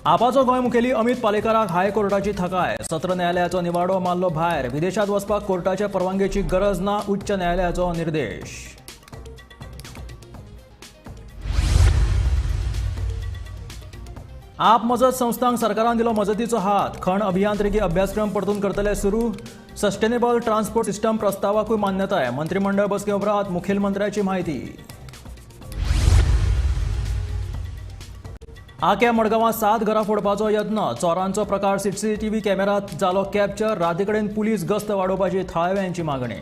आपाचो गोंय मुखेली अमित पालेकाराक हायकोर्टाची थकाय. सत्र न्यायालयाचो निवाडो मारलो भायर. विदेशात वचपाक कोर्टाच्या परवानगेची गरज ना, उच्च न्यायालयाचो निर्देश. आप मजत संस्थांक सरकारान दिलो मजतीचो हात. खण अभियांत्रिकी अभ्यासक्रम परतून करतले सुरू. सस्टेनेबल ट्रान्सपोर्ट सिस्टम प्रस्तावाकूय मान्यताय. मंत्रिमंडळ बसके उपरांत मुखेलमंत्र्याची म्हायती. आक्या मडगांवां 7 घरां फोडपाचो यत्न. चोरांचो प्रकार सीसीटीव्ही कॅमेरात जालो कॅप्चर. राती कडेन पुलीस गस्त वाडोवपाची थळाव्यांची मागणी.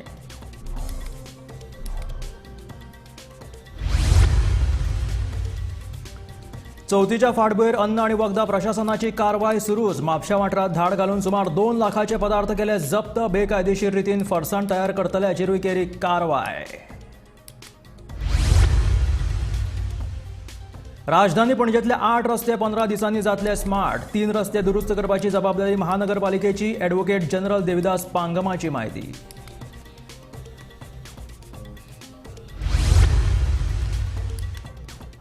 चवथीच्या फाटभुंयेर अन्न आनी वखदां प्रशासनाची कारवाय सुरूच. म्हापशा वाठारांत धाड घालून सुमार 2 लाखाचे पदार्थ केले जप्त. बेकायदेशीर रितीन फरसाण तयार करतल्याचेरूय केली कारवाय. राजधानी पणजेतले 8 रस्ते 15 दिसांनी जातले स्मार्ट. 3 रस्ते दुरुस्त करपाची जबाबदारी महानगरपालिकेची. ॲडव्होकेट जनरल देविदास पांगमाची म्हायती.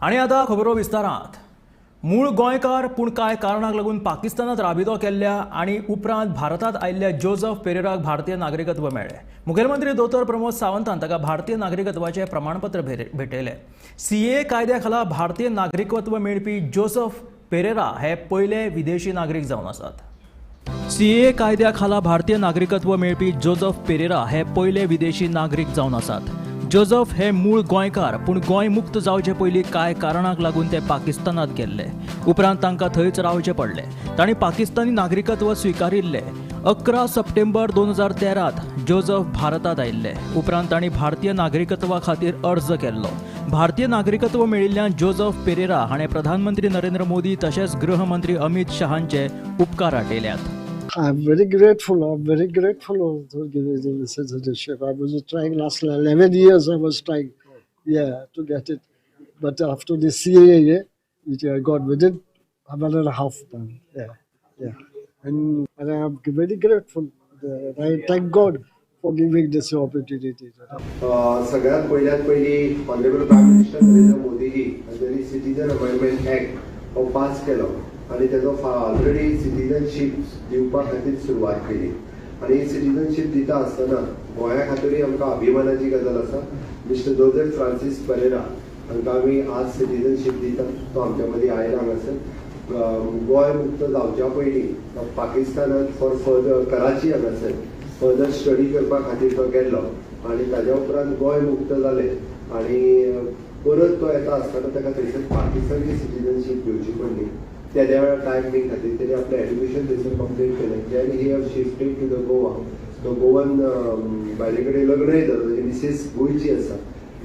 आनी आतां खबरो विस्तारांत. मूळ गोंयकार पूण कांय कारणाक लागून पाकिस्तानात राबितो केल्ल्या आनी उपरांत भारतांत आयिल्ल्या जोजफ पेरेराक भारतीय नागरिकत्व मेळ्ळें. मुखेलमंत्री दोतोर प्रमोद सावंतान ताका भारतीय नागरिकत्वाचें प्रमाणपत्र भेटयलें. सीए कायद्या खाला भारतीय नागरिकत्व मेळपी जोजफ पेरेरा हे पयले विदेशी नागरीक जावन आसात. सीए कायद्या खाला भारतीय नागरिकत्व मेळपी जोजफ पेरेरा हे पयले विदेशी नागरीक जावन आसात. जोजफ हे मूळ गोंयकार पूण गोंय मुक्त जावचे पयलीं कांय कारणाक लागून ते पाकिस्तानात गेल्ले. उपरांत तांकां थंयच रावचें पडलें. तांणी पाकिस्तानी नागरिकत्व स्विकारिल्लें. 11 सप्टेंबर 2013 जोजफ भारतांत आयिल्ले. उपरांत तांणी भारतीय नागरिकत्वा खातीर अर्ज केल्लो. भारतीय नागरिकत्व मेळिल्ल्यान जोजफ पेरेरा हाणें प्रधानमंत्री नरेंद्र मोदी तशेंच गृहमंत्री अमित शहांचे उपकार आटयल्यात. I'm very grateful. I'm very grateful for giving me the citizenship. I was trying last 11 years. I was trying, yeah, to get it. But after the CAA, which I got within 1.5 months, yeah. And I'm very grateful. I thank God for giving this opportunity. सगळ्यात पयल्यात पयली honourable prime minister Narendra Modiji हांच्यांनी citizen amendment act हो pass केलो आनी तेजो already citizenship दिवपा खातीर सुरवात केली. आनी सिटीजनशीप दिता आसतना गोंया खातीरूय आमकां अभिमानाची गजाल आसा. मिस्टर जोजेफ फ्रांसीस परेरा हांकां आमी आज सिटीजनशीप दिता. तो आमच्या मदीं आयला हांगासर. गोंय मुक्त जावच्या पयलीं पाकिस्तानांत फॉर फर्दर कराची हांगासर फर्दर स्टडी करपा खातीर तो गेल्लो आनी ताज्या उपरांत गोंय मुक्त जालें आनी परत तो येता आसतना ताका थंयसर पाकिस्तानची सिटीजनशीप घेवची पडली. त्या वेळार टायम बींग खातीर तेणी आपलें एड्युकेशन थंयसर कंप्लीट केलें. Then he have shifted to the Goa. तो गोवन बायले कडेन लग्नय जालो. ताजी मिसीस गोंयची आसा.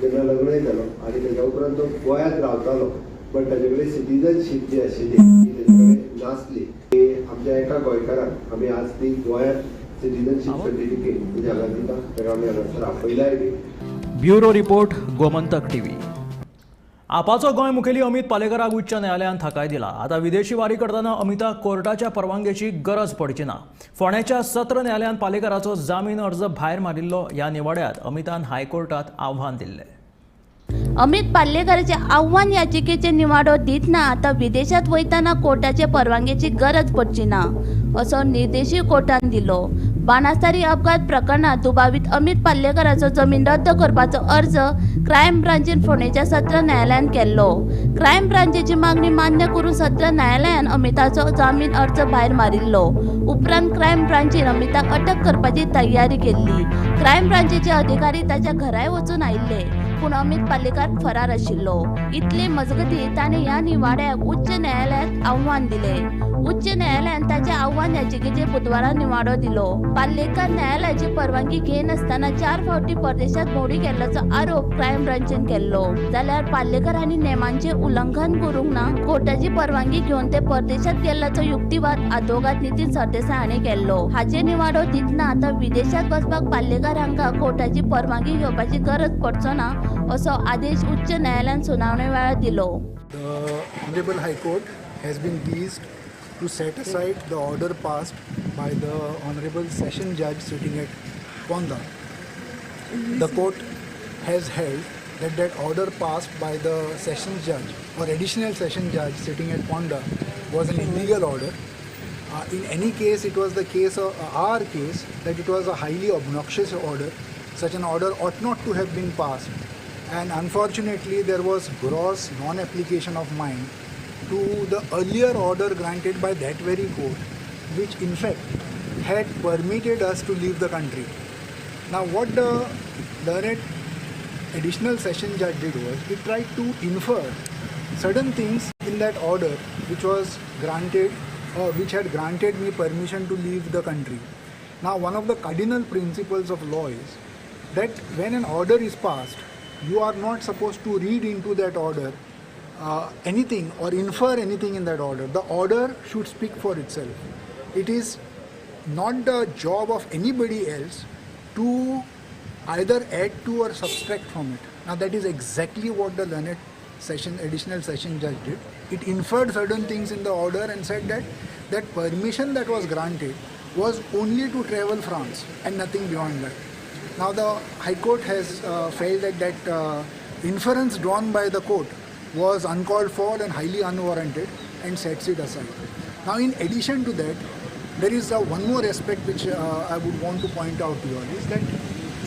तेन्ना लग्नय जालो आनी तेज्या उपरांत तो गोंयांत रावतालो बट ताजे कडेन सिटीजनशीप जी आशिल्ली ती तेजे कडेन नासली. आमच्या एका गोंयकाराक आमी आज ती गोंयांत सिटीजनशीप सर्टिफिकेट म्हणजे हांगा दिता. ताका आमी हांगासर आपयलाय बी. Bureau report, Gomantak TV. आपाचो Goa मुखेली अमित पालेकाराक उच्च न्यायालयान थाकाय दिला. आतां विदेशी वारी करतना अमिताक कोर्टाच्या परवानगेची गरज पडची ना. फोंड्याच्या सत्र न्यायालयान पालेकाराचो जामीन अर्ज भायर मारिल्लो. ह्या निवाड्यात अमितान हायकोर्टात आव्हान दिल्लें. अमित पालेकाराचे आव्हान याचिकेचे निवाडो दितना आतां विदेशात वयतना कोर्टाचे परवानगेची गरज पडची ना असो निर्देशूय कोर्टान दिलो. बाणास्तारी अपघात प्रकरणात दुबावीत अमित पालेकाराचो जमीन रद्द करपाचो अर्ज क्रायम ब्रांचीन फोंडेच्या सत्र न्यायालयान केल्लो. क्रायम ब्रांचीची मागणी मान्य करून सत्र न्यायालयान अमिताचो जामीन अर्ज भायर मारिल्लो. उपरांत क्रायम ब्रांचीन अमिताक अटक करपाची तयारी केल्ली. क्रायम ब्रांचीचे अधिकारी ताच्या घराय वचून आयिल्ले पूण अमित पालेकार फरार आशिल्लो. इतले मजगती ताणें ह्या निवाड्याक उच्च न्यायालयांत आव्हान दिलें. उच्च न्यायालयान ताच्या आव्हान याचिकेचेर बुधवारा निवाडो दिलो. पालेकार न्यायालयाची परवानगी घेनासतना 4 फावटी परदेशात भोंवडी केल्ल्याचो आरोप क्रायम ब्रांचीन केल्लो. जाल्यार पालेकार हांणी नेमांचें उल्लंघन करूंक ना, कोर्टाची परवानगी घेवन ते परदेशात गेल्ल्याचो युक्तिवाद आदवोगाद नितीन सरदेसाय हांणी केल्लो. हाचे निवाडो दितना आतां विदेशात वचपाक पालेकार हांकां कोर्टाची परवानगी घेवपाची गरज पडचो ना असो आदेश उच्च न्यायालयान सुनावणे वेळार दिलो. The Honorable High Court has been pleased to set aside the order passed by the Honorable Session Judge sitting at Ponda. The court has held that that order passed by the sessions judge or additional session judge sitting at Ponda was an illegal order. In any case, it was the case of our case that it was a highly obnoxious order. Such an order ought not to have been passed. And unfortunately, there was gross non-application of mind to the earlier order granted by that very court, which in fact had permitted us to leave the country. Now, what the learned additional session judge did was he tried to infer certain things in that order which was granted or which had granted me permission to leave the country. Now, one of the cardinal principles of law is that when an order is passed, you are not supposed to read into that order anything or infer anything in that order. The order should speak for itself. It is not the job of anybody else to either add to or subtract from it. Now that is exactly what the learned session, additional session judge did. It inferred certain things in the order and said that that permission that was granted was only to travel France and nothing beyond that. Now the High Court has felt that that inference drawn by the court was uncalled for and highly unwarranted and sets it aside. Now in addition to that, there is one more aspect which I would want to point out to you all is that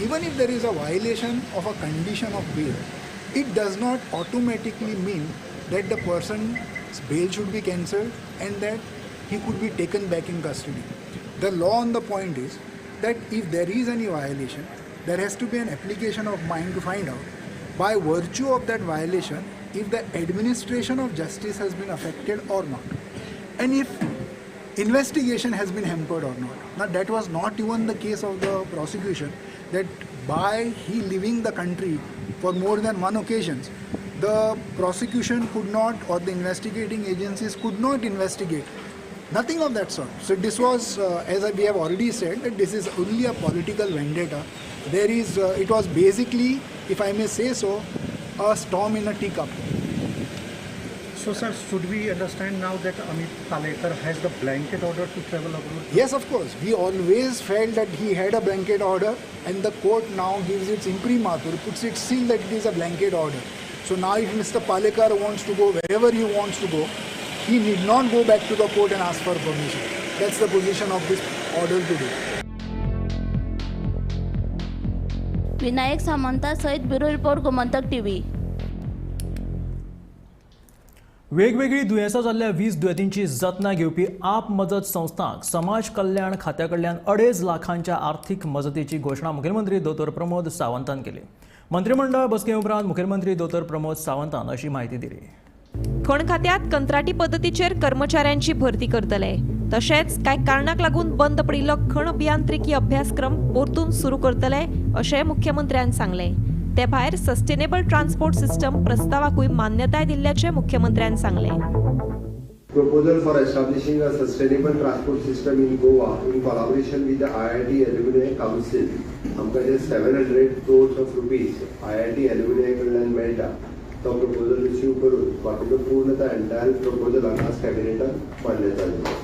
even if there is a violation of a condition of bail, it does not automatically mean that the person's bail should be cancelled and that he could be taken back in custody. The law on the point is that if there is any violation, there has to be an application of mind to find out by virtue of that violation if the administration of justice has been affected or not, and if investigation has been hampered or not. Now that was not even the case of the prosecution, that by he leaving the country for more than one occasions, the prosecution could not, or the investigating agencies could not investigate. Nothing of that sort. So this was, as we have already said, that this is only a political vendetta. There is, it was basically, if I may say so, a storm in a teacup. So sir, should we understand now that Amit Palekar has the blanket order to travel abroad? Yes, of course. We always felt that he had a blanket order, and the court now gives its imprimatur, puts its seal that it is a blanket order. So now if Mr. Palekar wants to go wherever he wants to go, he need not go back to the court and ask for permission. That's the position of this order today. Vinayak Samanta सहित bureau report, Gomantak TV. वेगवेगळी दुयेंसां जाल्ल्या 20 दुयेंतींची जतनाय घेवपी आप मजत संस्थांक समाज कल्याण खात्या कडल्यान 2.5 लाखांच्या आर्थिक मजतीची घोशणा मुखेलमंत्री दोतोर प्रमोद सावंतान केली. मंत्रिमंडळ बसके उपरांत मुखेलमंत्री दोतोर प्रमोद सावंतान अशी म्हायती दिली. खण खात्यात कंत्राटी पद्दतीचेर कर्मचाऱ्यांची भरती करतले, तशेंच कांय कारणाक लागून बंद पडिल्लो खण अभियांत्रिकी अभ्यासक्रम परतून सुरू करतले अशें मुख्यमंत्र्यान सांगलें. ते भायर सस्टेनेबल ट्रान्सपोर्ट सिस्टम प्रस्तावाकूय मान्यताय दिल्ल्याचें मुख्यमंत्र्यान सांगलें. Proposal for establishing a sustainable transport system in Goa in collaboration with the IIT Alumni Council. आमकां जे 700 crores of rupees IIT Alumni कडल्यान मेळटा तो प्रपोजल रिसीव करून बाकीचो पूर्ण तो एंटायर प्रपोजलाक आज कॅबिनेटान मान्यताय दिली.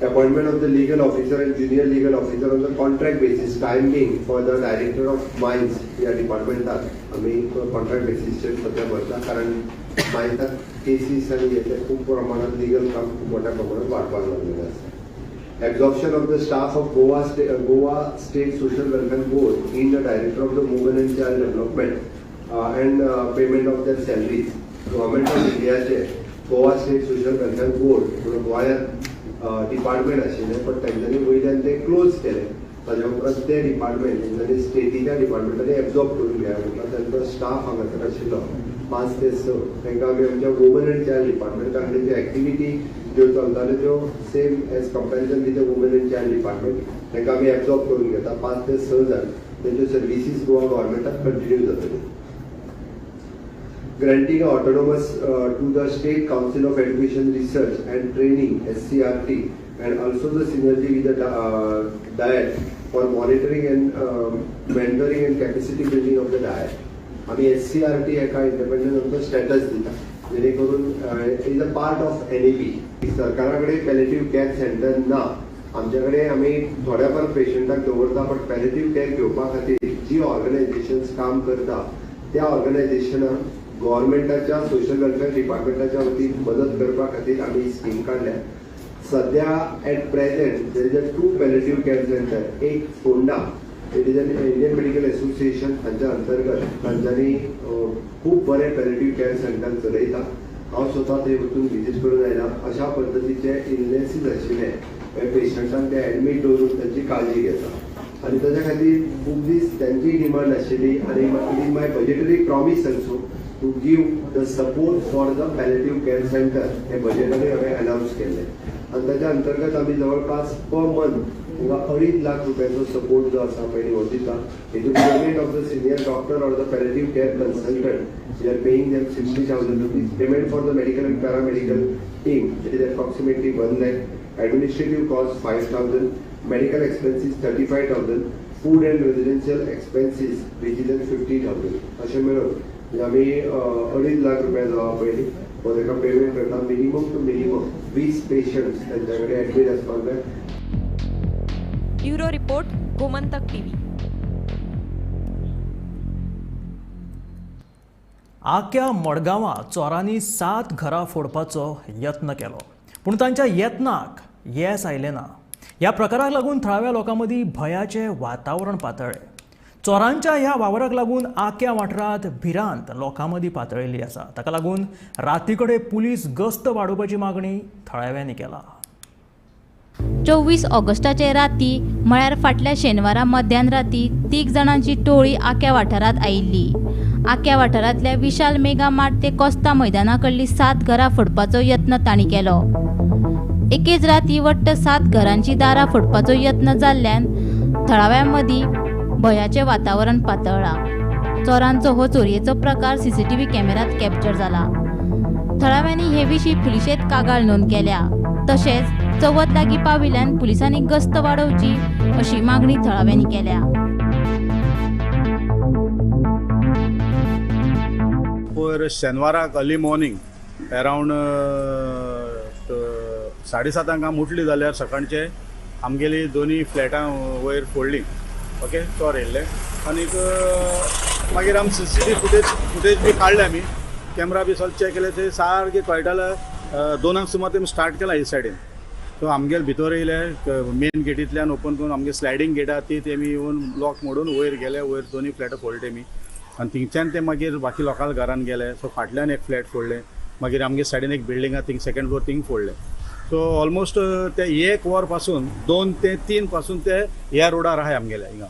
Appointment of the legal officer and junior legal officer on the contract basis, time being for the director of mines या डिपार्टमेंटात आमी कॉन्ट्रॅक्ट बेसीसचेर सद्या भरता, कारण मायन्सात केसीस आनी हे ते खूब प्रमाणात लिगल काम खूब मोठ्या प्रमाणात वाडपाक लागलेलें आसा. Absorption of the staff of Goa State Social Welfare Board in the director of the women and child development and payment of their salaries. Government of इंडियाचे Goa State Social Welfare Board म्हणून गोंयांत department आशिल्लें, पण तेंच्यांनी वयल्यान ते close केलें. ताज्या उपरांत ते डिपार्टमेंट तेंच्यांनी स्टेटीच्या डिपार्टमेंटांनी एब्जॉर्ब करून घेया उपरांत तांचो स्टाफ हांगासर आशिल्लो 5 ते 6 तांकां आमी आमच्या वुमन एंड चायल्ड डिपार्टमेंट, कारण तेंच्यो एक्टिविटी ज्यो चलताल्यो त्यो same as comparison with the women and child department, तांकां आमी एब्जॉर्ब करून घेता. 5 ते 6 जाण तेंच्यो सर्विसीस गोवा गव्हर्मेंटाक कंटिन्यू जातल्यो. Granting autonomous to the State Council of Education Research and Training SCRT and also the synergy with the DIET for monitoring and mentoring and capacity building of the DIET. आमी SCRT एका independent आमचो status दिता, जेणे करून is a part of NEP. सरकारा कडेन palliative care centre ना, आमच्या कडेन आमी थोड्या फार पेशंटाक दवरता, बट पॅलेटीव केअर घेवपा खातीर जी ऑर्गनायझेशन्स काम करता त्या ऑर्गनायझेशनाक गव्हर्मेंटाच्या सोशल वेलफेअर डिपार्टमेंटाच्या वतीन मदत करपा खातीर आमी ही स्कीम काडल्या. सध्या at present there is a 2 palliative care centre. एक Ponda, it is an Indian Medical Association हांच्या अंतर्गत तांच्यांनी खूब बरें पॅलेटीव केअर सेंटर चलयता. हांव स्वता थंय वचून विजीट करून आयला. अशा पद्दतीचे इलनेसीस आशिल्ले पेशंटांक ते एडमीट दवरून तांची काळजी घेता आनी ताच्या खातीर खूब दीस तांची डिमांड आशिल्ली आनी it is my budgetary promise also to give the support for the palliative care centre. हे बजेटानूय हांवें अनावन्स केल्लें आनी ताच्या अंतर्गत आमी जवळपास पर मंथ तांकां 2.5 लाख रुपयाचो सपोर्ट जो आसा पयलीं हो दिता. हितून payment of the senior doctor or the palliative care consultant, we are paying them 60,000 rupees. Payment for the medical and paramedical team, it is approximately 1 lakh. Administrative cost 5,000, medical expenses 35,000, food and residential expenses which is 50,000. अशें मेळून आमी 2.5 लाख रुपया जो आहा पयलीं हो ताका payment करता. मिनिमम टू मिनिमम 20 पेशंट्स तांच्या कडेन एडमीट आसपाक जाय. Bureau report, Gomantak TV. Akya मडगांवां चोरांनी 7 घरां फोडपाचो यत्न केलो, पूण तांच्या यत्नाक येस आयलें ना. ह्या प्रकाराक लागून थळाव्या लोकां मदीं भंयाचें वातावरण पातळ्ळें. चोरांच्या ह्या वावराक लागून आक्या वाठारांत भिरांत लोकां मदीं पातळिल्ली आसा. ताका लागून राती कडेन पुलीस गस्त वाडोवपाची मागणी थळाव्यांनी केला. 24 ऑगस्टाचे राती म्हळ्यार फाटल्या शेनवारा मध्यान राती 3 जाणांची टोळी आक्या वाठारांत आयिल्ली. आक्या वाठारांतल्या विशाल मेगा मार्ट ते कोस्ता मैदाना कडली 7 घरां फोडपाचो यत्न तांणी केलो. एकेच राती वट्ट 7 घरांची दारां फोडपाचो यत्न जाल्ल्यान थळाव्यां मदीं भंयाचें वातावरण पातळ्ळां. चोरांचो हो चोरयेचो प्रकार सीसीटीव्ही कॅमेऱ्यांत कॅप्चर जाला. थळाव्यांनी हे विशीं पुलिशेंत कागाळ नोंद केल्या. तशेंच चवथ लागीं पाविल्ल्यान पुलिसांनी गस्त वाडोवची अशी मागणी थळाव्यांनी केल्या. पयर शेनवाराक अर्ली मॉर्निंग अरावंड 7:30 आमी उठली जाल्यार सकाळचे आमगेली दोनी फ्लॅटां वयर फोडली. ओके, चोर येयल्ले आनीक मागीर आमी सीसीटीव्ही फुटेज बी काडले. आमी कॅमरा बी सगळें चॅक केले, ते सारके कळटाले. 2 सुमार तेमी स्टार्ट केला ही सायडीन. सो आमगेले भितर येयले, मेन गेटींतल्यान ओपन करून आमगे स्लायडींग गेट आहा ती तेमी येवन लॉक मोडून वयर गेले. वयर दोनी फ्लॅटां फोडले तेमी आनी थिंगच्यान ते मागीर बाकी लोकांच्या घरान गेले. सो फाटल्यान एक फ्लॅट फोडलें, मागीर आमगे सायडीन एक बिल्डींग आहा थिंग सेकंड फ्लोर थिंग फोडलें. सो ऑलमोस्ट ते 1 वर पासून 2 ते 3 पासून ते ह्या रोडार आहाय आमगेले हिंगा.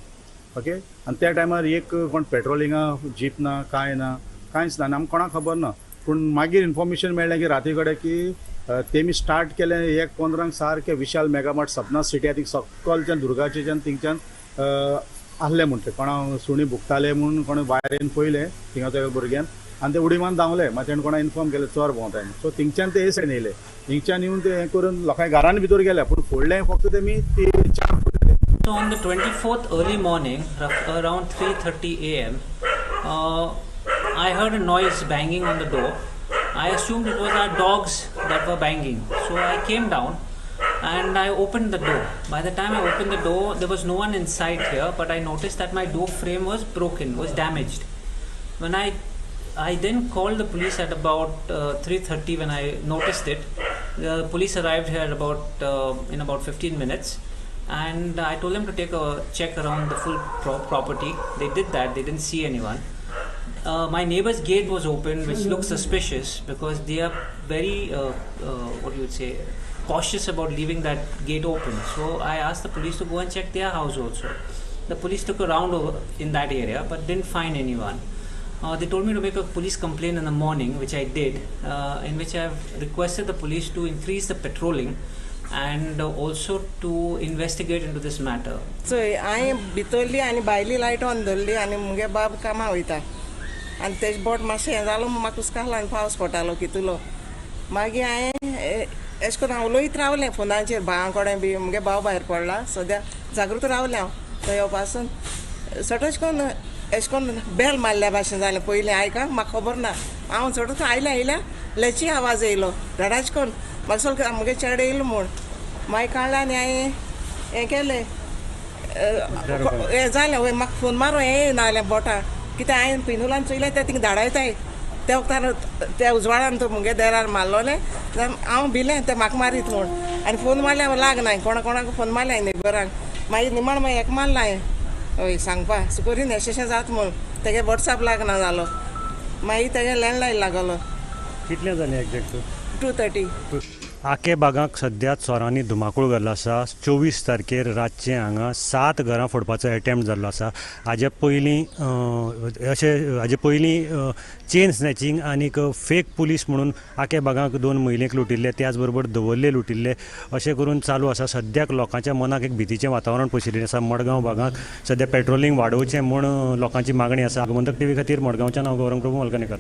ओके, आनी त्या टायमार एक कोण पेट्रोलिंगा जीप ना, कांय ना, कांयच ना आनी आमकां कोणाक खबर ना. पूण मागीर इन्फॉर्मेशन मेळ्ळें की राती कडेन की तेमी स्टार्ट केलें 1:15 सारकें विशाल मेगामार्ट सपना सिटी आहा थिंग सकलच्यान दुर्गाचेच्यान थिंगच्यान आहले म्हणटे कोणा सुणी भुकताले म्हणून कोणें भायर येवन पयलें थिंगा त्या भुरग्यान आनी ते उडी मारून धांवले. मागीर तेणें कोणा इन्फॉर्म केलें चोर भोंवताय. सो थिंगच्यान ते हे सायडीन येयले, थिंगच्यान येवन ते हें करून लोकांक घरान भितर गेले, पूण फोडलें फक्त तेमी ती 4 फोडले. So on the 24th early morning, around 3:30 a.m., I heard a noise banging on the door. I assumed it was our dogs that were banging. So I came down and I opened the door. By the time I opened the door, there was no one inside here, but I noticed that my door frame was broken, was damaged. When I then called the police at about 3:30 when I noticed it. The police arrived here about in about 15 minutes. And I told them to take a check around the full property. They did that. They didn't see anyone. My neighbor's gate was open, which looked suspicious because they are very, what you would say, cautious about leaving that gate open. So I asked the police to go and check their house also. The police took a round over in that area but didn't find anyone. They told me to make a police complaint in the morning, which I did, in which I have requested the police to increase the patrolling and also to investigate into this matter. चोय हांवें भितरली आनी भायली light on दवरली आनी मुगे बाब कामां वयता आनी तेजें बोट मातशें हें जालो म्हाका हुस्को आनी पावस पडटालो कितलो. मागीर हांवें एशें करून हांव उलयत रावलें फोनाचेर भावा कडेन बी. मुगे भाव भायर पडला सद्या जागृत रावलें हांव थंय पासून सटच करून एशें करून बेल मारल्या भाशेन जालें. पयलीं आयका म्हाका खबर ना, हांव चडच आयल्या आयल्या लेची आवाज येयलो धडाच करून म्हाका सगळें मुगे चेडो येयलो म्हूण मागीर काडला आनी हांवें हें केलें हें जालें वय म्हाका फोन मारून हें येयना जालें बोटां कितें हांवें पिनुलान चोयलें तें थिंग धाडायताय त्या वखदान त्या उजवाडान तो मुगे देरार मारलोलें हांव भिलें तें म्हाका मारीत म्हूण आनी फोन मारल्यार लागना कोणा कोणाक फोन मारलें हांवें नेबरांक मागीर निमाण मागीर एक मारला हांवें हय सांगपा सुकोरीन अशें जाता म्हूण तेगे वॉट्सॅप लागना जालो मागीर तेगे लँडलायन लागलो. कितले जालें एग्जॅक्ट? 2:30. आके बागांक सद्या चोरांनी धुमाकूळ घाल्लो आसा. 24 तारखेर रातचें हांगा 7 घरां फोडपाचो एटेम्प्ट जाल्लो आसा. हाजे पयलीं अशें हाजे पयलीं चेन स्नॅचिंग आनीक फेक पुलीस म्हणून आके बागांक 2 महिलेक लुटिल्ले, त्याच बरोबर दवरले लुटिल्ले अशें करून चालू आसा. सद्याक लोकांच्या मनाक एक भितीचें वातावरण पशिल्लें आसा. मडगांव भागांक सद्या पेट्रोलिंग वाडोवचें म्हूण लोकांची मागणी आसा. गोमंतक टीव्ही खातीर मडगांवच्यान हांव गौरंग प्रभू मलकणेकर.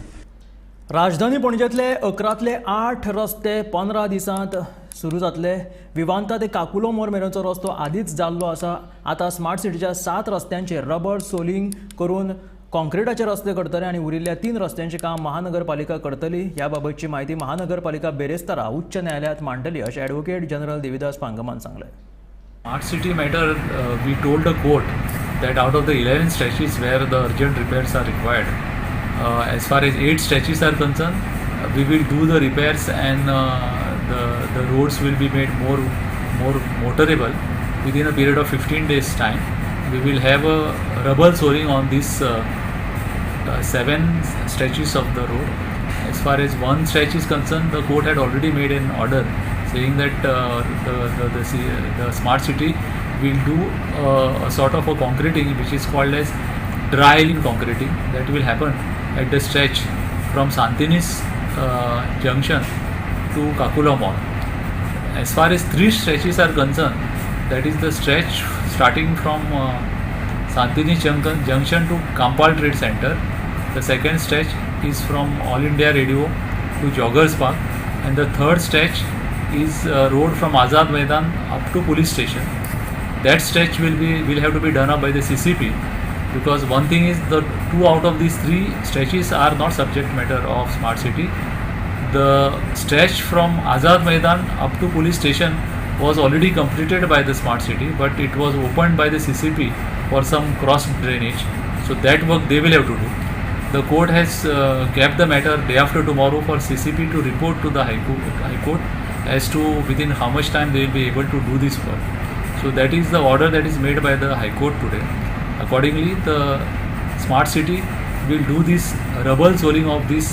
राजधानी पणजेतले 11 8 रस्ते 15 दिसांत सुरू जातले. विवांता ते काकुलो मोर मेरेनचो रस्तो आदींच जाल्लो आसा. आतां स्मार्ट सिटीच्या 7 रस्त्यांचेर रबर सोलिंग करून कॉन्क्रिटाचे रस्ते करतले आनी उरिल्ल्या 3 रस्त्यांचें काम महानगरपालिका करतली. ह्या बाबतची म्हायती महानगरपालिका बेरेस्तारा उच्च न्यायालयांत मांडटली अशें ॲडव्होकेट जनरल देविदास पांगमान सांगलें. Smart city matter, we told the court that out of the 11 stretches where the urgent repairs are required, as far as 8 stretches are concerned, we will do the repairs and the roads will be made more motorable within a period of 15 days time. We will have a rubble soling on these 7 stretches of the road. As far as 1 stretch is concerned, the court had already made an order saying that the smart city will do a sort of a concreting which is called as dry lane concreting that will happen at the stretch from Santinis junction to Kakula Mall. As far as 3 stretches are concerned, that is the stretch starting from Santinis junction to Kampal Trade Center. The second stretch is from All India Radio to Joggers Park, and the third stretch is road from Azad Maidan up to police station. That stretch will have to be done up by the CCP, because one thing is the 2 out of these 3 stretches are not subject matter of smart city. The stretch from Azad Maidan up to police station was already completed by the smart city, but it was opened by the CCP for some cross drainage, so that work they will have to do. The court has kept the matter day after tomorrow for CCP to report to the High Court as to within how much time they will be able to do this work. So that is the order that is made by the High Court today. Accordingly, the smart city will do this rubble soling of these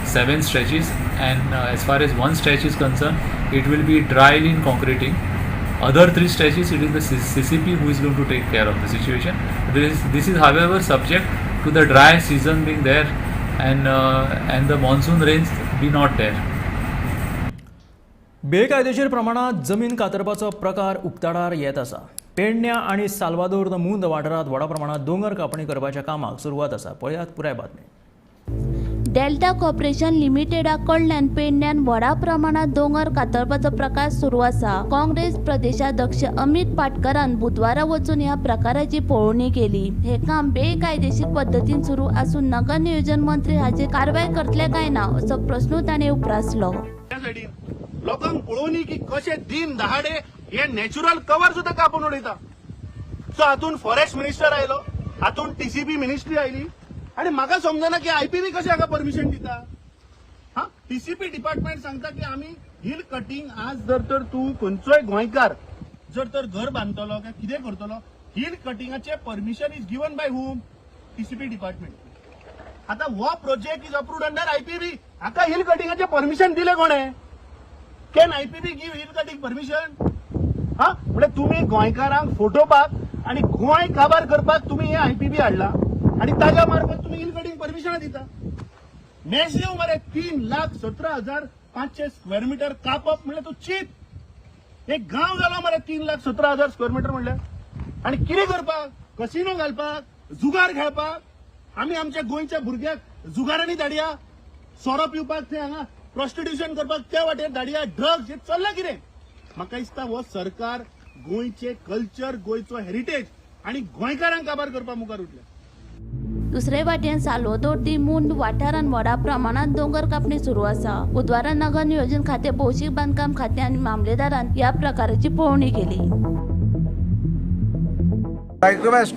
7 stretches, and as far as 1 stretch is concerned, it will be dry lane concreting. Other 3 stretches, it is the CCP who is going to take care of the situation. This is however subject to the dry season being there and the monsoon rains be not there. बेकायदेशीर प्रमाणात जमीन कातरपाचो प्रकार उक्ताडार येत आसा. पेडण्या आनी Salvador the मुंद वाठारांत व्हडा प्रमाणात दोंगर कापणी करपाच्या कामाक सुरवात आसा. पळयात पुराय बातमी. डेल्टा कॉर्पोरेशन लिमिटेडा कडल्यान पेडण्यान व्हडा प्रमाणात दोंगर कातरपाचो प्रकार सुरू आसा. काँग्रेस प्रदेशाध्यक्ष अमित पाटकरान बुधवारा वचून ह्या प्रकाराची पळोवणी केली. हे काम बेकायदेशीर पद्दतीन सुरू आसून नगर नियोजन मंत्री हाचेर कारवाय करतले काय ना असो प्रस्न ताणें उप्रासलो. लोकांक पळोवनी की कशे दिन दहाडे हे नॅचरल कवर सुद्धा कापून उडयता. सो हातून फॉरेस्ट मिनिस्टर आयलो, हातून टीसीपी मिनिस्ट्री आयली, आनी म्हाका समजना की आयपीबी कशें हाका परमिशन दिता. हा, टीसीपी डिपार्टमेंट सांगता की आमी हिल कटिंग आज जर तर तूं खंयचोय गोंयकार जर तर घर बांदतलो काय कितें करतलो, hill कटिंगाचें permission is given by whom? TCP department. आतां हो project is approved under IPB. हाका हिल कटिंगाचें परमिशन दिलें कोणें? Can IPB give hill cutting permission? हा, म्हणजे तुमी गोंयकारांक फटोवपाक आनी गोंय काबार करपाक तुमी हे आयपीबी हाडला आनी ताज्या मार्फत तुमी हिल कटिंग परमिशनां दिता. मॅसिव मरे 3,17,500 स्क्वेअर मिटर कापप म्हणल्यार तूं चीत. एक गांव जालो मरे 3,17,000 स्क्वेअर मिटर म्हणल्यार. आनी कितें करपाक? कसिनो घालपाक, जुगार खेळपाक? आमी आमच्या गोंयच्या भुरग्याक जुगारांनी धाडया, सोरो पिवपाक थंय हांगा प्रोस्टिट्यूशन करपाक त्या वाटेर धाडया, ड्रग्स हे चल्ला कितें? म्हाका दिसता हो सरकार गोंयचे कल्चर, गोंयचो हेरिटेज आनी गोंयकारांक काबार करपाक मुखार उठले. दुसरे वाटेन साल्वादोर दी मुंद वाठारांत व्हडा प्रमाणात दोंगर कापणी सुरू आसा. बुधवारा नगर नियोजन खातें, भौशीक बांदकाम खातें आनी मामलेदारान ह्या प्रकाराची पळोवणी केली. I request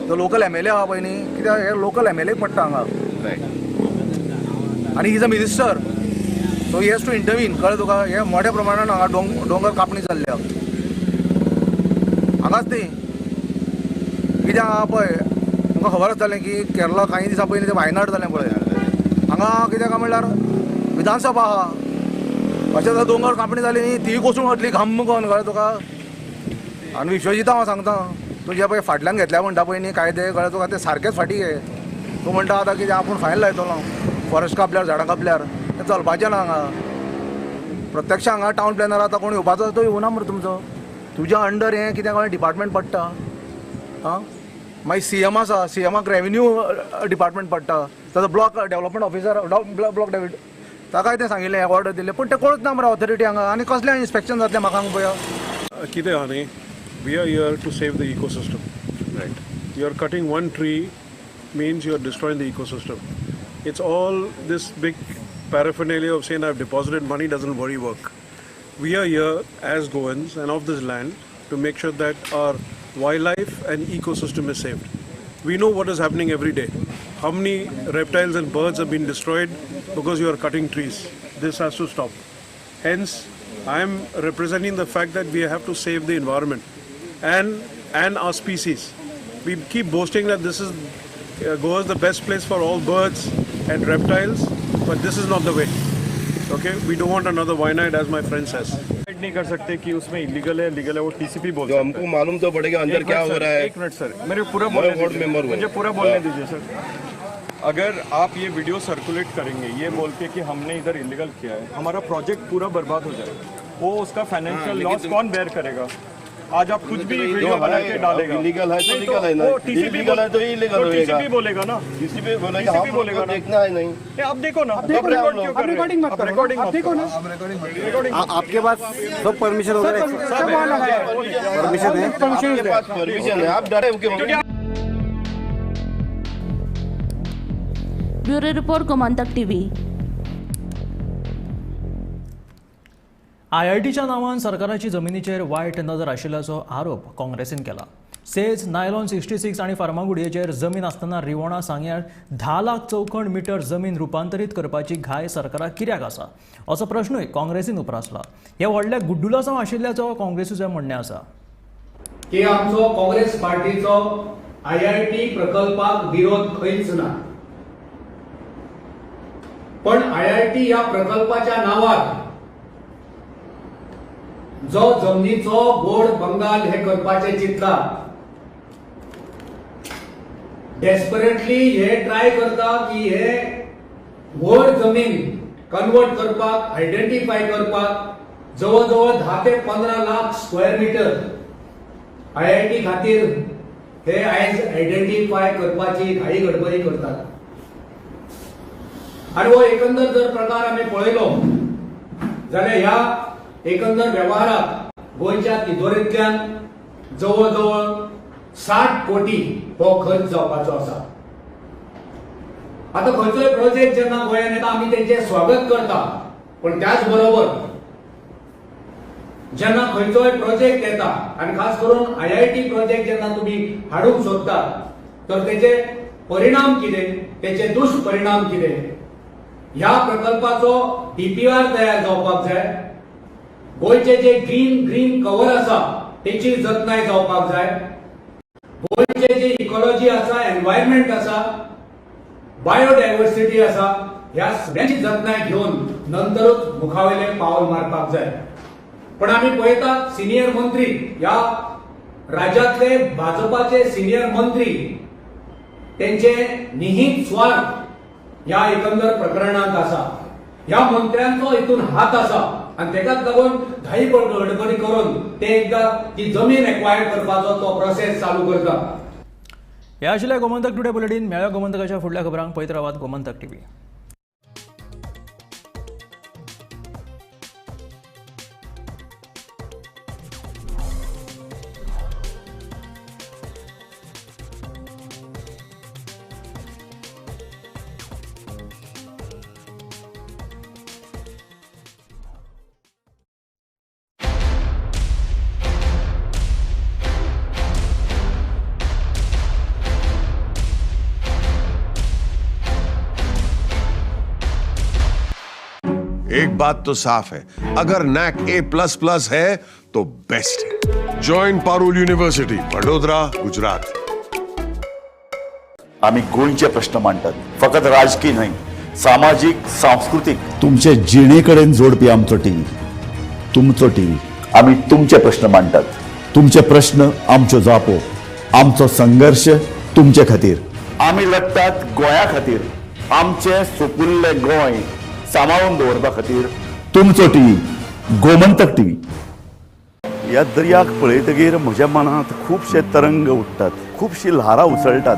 the local MLA आहा पळय न्ही, कित्याक हे लोकल MLA पडटा हांगा आनी he is a minister, so he has to intervene. कळ्ळें तुका? हे मोठ्या प्रमाणान हांगा दोंगर कापणी जाल्ल्या हांगाच न्ही. कित्याक हांगा पळय तुमकां खबर आसतलें की केरला कांय दिसां पयलीं तें वायनाड जालें पळय, हांगा कित्याक म्हणल्यार विधानसभा आहा, अशें जाल्यार दोंगर कापणी जाली न्ही, ती कोसळून वतली घम्म करून. कळ्ळें तुका? आनी विश्वजिता हांव सांगता, तूं जे पळय फाटल्यान घेतल्या म्हणटा पळय न्ही कायदे, कळ्ळें तुका, ते सारकेच फाटीं घे. तूं म्हणटा आतां कितें आपूण फायन लायतलो फॉरेस्ट कापल्यार, झाडां कापल्यार, तें चलपाचें ना हांगा. प्रत्यक्ष हांगा टावन प्लॅनर आतां कोण येवपाचो तो येवना मरे तुमचो, तुज्या अंडर हें कितें कळ्ळें डिपार्टमेंट पडटा. आं, मागीर CM आसा, CMाक रेवेन्यू डिपार्टमेंट पडटा, ताजो block development officer, block develop ताकाय तें सांगिल्लें, ऑर्डर दिल्लें, पूण तें कोणूच ना मरे ऑथॉरिटी हांगा. आनी कसलें इन्स्पेक्शन जातलें म्हाका हांगा पळया. कितें आहा न्ही, we are here to save the ecosystem. Right. You are cutting one tree means you are destroying the ecosystem. It's all this big paraphernalia of saying I've deposited money doesn't worry work. We are here as Goans and of this land to make sure that our wildlife and ecosystem is saved. We know what is happening every day. How many reptiles and birds have been destroyed because you are cutting trees. This has to stop. Hence, I am representing the fact that we have to save the environment and our species. We keep boasting that this is Goa is the best place for all birds and reptiles, but this is not the way. Okay, we don't want another Wayanad, as my friend says. नहीं कर सकते कि उसमें illegal है, legal है, वो TCP बोल सकता है। हमको मालूम तो पड़ेगा अंदर क्या हो रहा है। एक मिनट सर, मेरे पूरा बोलने दीजिए, मुझे पूरा बोलने दीजिए सर। अगर आप ये वीडियो सर्कुलेट करेंगे ये बोल के कि हमने इधर इलीगल किया है, हमारा प्रोजेक्ट पूरा बर्बाद हो जाएगा। वो उसका फाइनेंशियल लॉस कौन बेयर करेगा? आज आप कुछ भी वीडियो बना के डालेगा, इलीगल है तो लीगल है ना, इलीगल है तो इलीगल होएगा। टीसीपी बोलेगा ना, टीसीपी बोलेगा, हम बोलेगा देखना है नहीं। आप देखो ना, आप रिकॉर्ड क्यों कर रहे हो? रिकॉर्डिंग मत करो, रिकॉर्डिंग आप देखो ना, आपके पास सब परमिशन वगैरह परमिशन है, आपके पास परमिशन है, आप डरे क्यों? Bureau report, Gomantak TV. आयआयटीच्या नांवान सरकाराची जमिनीचेर वायट नजर आशिल्ल्याचो आरोप काँग्रेसीन केला. सेज नायलॉन 66 आनी फार्मागुडयेचेर जमीन आसतना रिवणा सांग्यार 10 लाख चौखण मिटर जमीन रुपांतरीत करपाची घाय सरकाराक कित्याक आसा असो प्रश्नूय काँग्रेसीन उप्रासला. हे व्हडले गुड्डुलासांव आशिल्ल्याचो काँग्रेसीचें म्हणणें आसा. की आमचो काँग्रेस पार्टीचो आयआयटी प्रकल्पाक विरोध खंयच ना, पण आयआयटी ह्या प्रकल्पाच्या नांवार जो जमनीचो गोड बंगाल हे करपाचे चिंतला, डेस्परेटली हे ट्राय करता की हे व्हड जमीन कन्वर्ट करपाक, आयडेंटिफाय करपाक जवळ जवळ 10 ते 15 लाख स्क्वेअर मिटर आयआयटी खातीर हे आयज आयडेंटिफाय करपाची घाई गडबडी करतात. आनी हो एकंदर जर प्रकार आमी पळयलो जाल्यार ह्या एकंदर वेव्हाराक गोंयच्या तिजोरेंतल्यान जवळ जवळ 60 कोटी हो खर्च जावपाचो आसा. आतां खंयचोय प्रोजेक्ट जेन्ना गोंयांत येता आमी तेंचें स्वागत करता, पण त्याच बरोबर जेन्ना खंयचोय प्रोजेक्ट येता आनी खास करून आयआयटी प्रोजेक्ट जेन्ना तुमी हाडूंक सोदता तर तेचे परिणाम कितें, तेचे दुश्परिणाम कितें, ह्या प्रकल्पाचो DPR तयार जावपाक जाय. गोंयचे जे ग्रीन कवर आसा तेची जतनाय जावपाक जाय. गोंयचे जे इकॉलॉजी आसा, एनवायरमेंट आसा, बायोडायवर्सिटी आसा, ह्या सगळ्यांची जतनाय घेवन नंतरूच मुखावेले पावल मारपाक जाय. पण आमी पळयतात सिनियर मंत्री, ह्या राज्यांतले भाजपाचे सिनियर मंत्री तेंचे निहीत स्वार्थ ह्या एकंदर प्रकरणांत आसा. ह्या मंत्र्यांचो हितून हात आसा आनी तेकाच लागून घाई गडबडी करून ते एकदा ती जमीन एक्वायर करपाचो तो प्रोसेस चालू करता. हे आशिल्लें गोमंतक टुडे बुलेटीन. मेळ्या गोमंतकाच्या फुडल्या खबरांक पळयत रावात गोमंतक टीव्ही. एक बात तो साफ है, अगर नैक A++ है तो बेस्ट है। Join Parul university, Vadodara, Gujarat. आमी गोंयचे प्रश्न मांडटात, फकत राजकीय न्हय, सामाजीक, सांस्कृतीक, तुमचे जिणे कडेन जोडपी आमचो टीव्ही, तुमचो टीव्ही। आमी तुमचे प्रश्न मांडटात, तुमचे प्रश्न आमच्यो जापो, आमचो संघर्श तुमचे खातीर। आमी लढटात गोंया खातीर, आमचें सोपुल्लें गोंय सांबाळून दवरपा खातीर। तुमचो टीव्ही, गोमंतक टीव्ही। ह्या दर्याक पळयतगीर म्हज्या मनांत खुबशे तरंग उठ्ठात, खुबशी ल्हारां उसळटात।